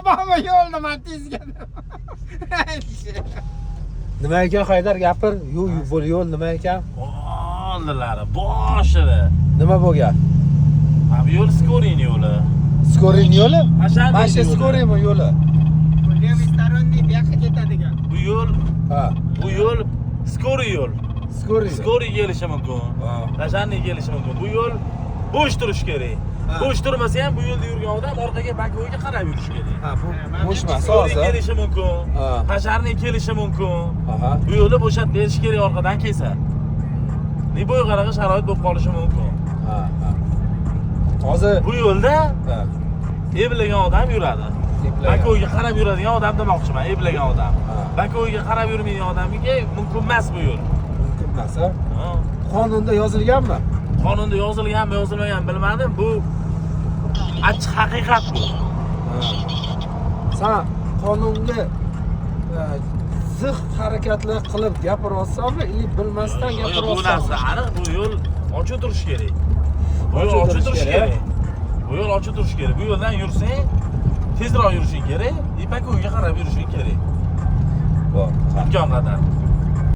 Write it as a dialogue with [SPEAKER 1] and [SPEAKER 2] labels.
[SPEAKER 1] Bormi yo'lni Matizga?
[SPEAKER 2] Nima ekan, Haydar, gapir. Bu yo'l nima ekan?
[SPEAKER 3] Oldilari, boshida.
[SPEAKER 2] Nima bo'lgan?
[SPEAKER 3] Ha, bu yo'l скорый ni yo'li.
[SPEAKER 2] Скорый ni yo'li?
[SPEAKER 3] Hasharning
[SPEAKER 2] Mana shu
[SPEAKER 3] yo'li.
[SPEAKER 2] скорый mi yo'li?
[SPEAKER 1] Левый сторонний bu yoqqa ketadigan.
[SPEAKER 3] Bu yo'l,
[SPEAKER 2] Ha,
[SPEAKER 3] bu yo'l скорый yo'l.
[SPEAKER 2] Скорый.
[SPEAKER 3] Скорый kelishi mumkin.
[SPEAKER 2] Ha.
[SPEAKER 3] Пожарный kelishi mumkin. Bu yo'l bo'sh turishi kerak.
[SPEAKER 2] Ha.
[SPEAKER 3] Bo'sh turmasa ham, bu yo'lda yurgan odam orqaga, боковой ga qarab yurishi kerak.
[SPEAKER 2] Ha, bu bo'sh emas
[SPEAKER 3] Скорый
[SPEAKER 2] hozir.
[SPEAKER 3] kelishi mumkin.
[SPEAKER 2] Ha.
[SPEAKER 3] Пожарный kelishi mumkin.
[SPEAKER 2] Aha.
[SPEAKER 3] Bu yo'lni bo'shatib berish kerak orqadan kelsa. Любой qanaqa sharoit bo'lib qolishi mumkin.
[SPEAKER 2] Ha. Hozir
[SPEAKER 3] Bu yo'lda
[SPEAKER 2] ha,
[SPEAKER 3] eplagan odam yuradi.
[SPEAKER 2] Eplagan.
[SPEAKER 3] Боковой ga qarab yuradigan odam demoqchiman, eplagan odam.
[SPEAKER 2] Ha.
[SPEAKER 3] Боковой ga qarab yurmaydigan odamga mumkin emas bu yo'l.
[SPEAKER 2] Mumkin emas, ha?
[SPEAKER 3] Ha.
[SPEAKER 2] Qonunda yozilganmi?
[SPEAKER 3] Qonunda yozilganmi, yozilmaganmi, bilmadim. Bu achchiq haqiqat bu.
[SPEAKER 2] Ha. San qonunga zid harakatlar qilib gapiryapsanmi или bilmasdan
[SPEAKER 3] Yo'q, bu
[SPEAKER 2] gapiryapsanmi?
[SPEAKER 3] narsa aniq, bu yo'l ochiq turishi kerak. Bu yo'l
[SPEAKER 2] Ochiq
[SPEAKER 3] ochiq
[SPEAKER 2] turishi
[SPEAKER 3] turishi
[SPEAKER 2] kerak.
[SPEAKER 3] kerak. Bu yo'l ochiq turishi kerak. Bu yo'ldan yursang, tezroq yurishing kerak, и боковой ga qarab yurishing kerak.
[SPEAKER 2] Bor. Ha.
[SPEAKER 3] Imkon qadar.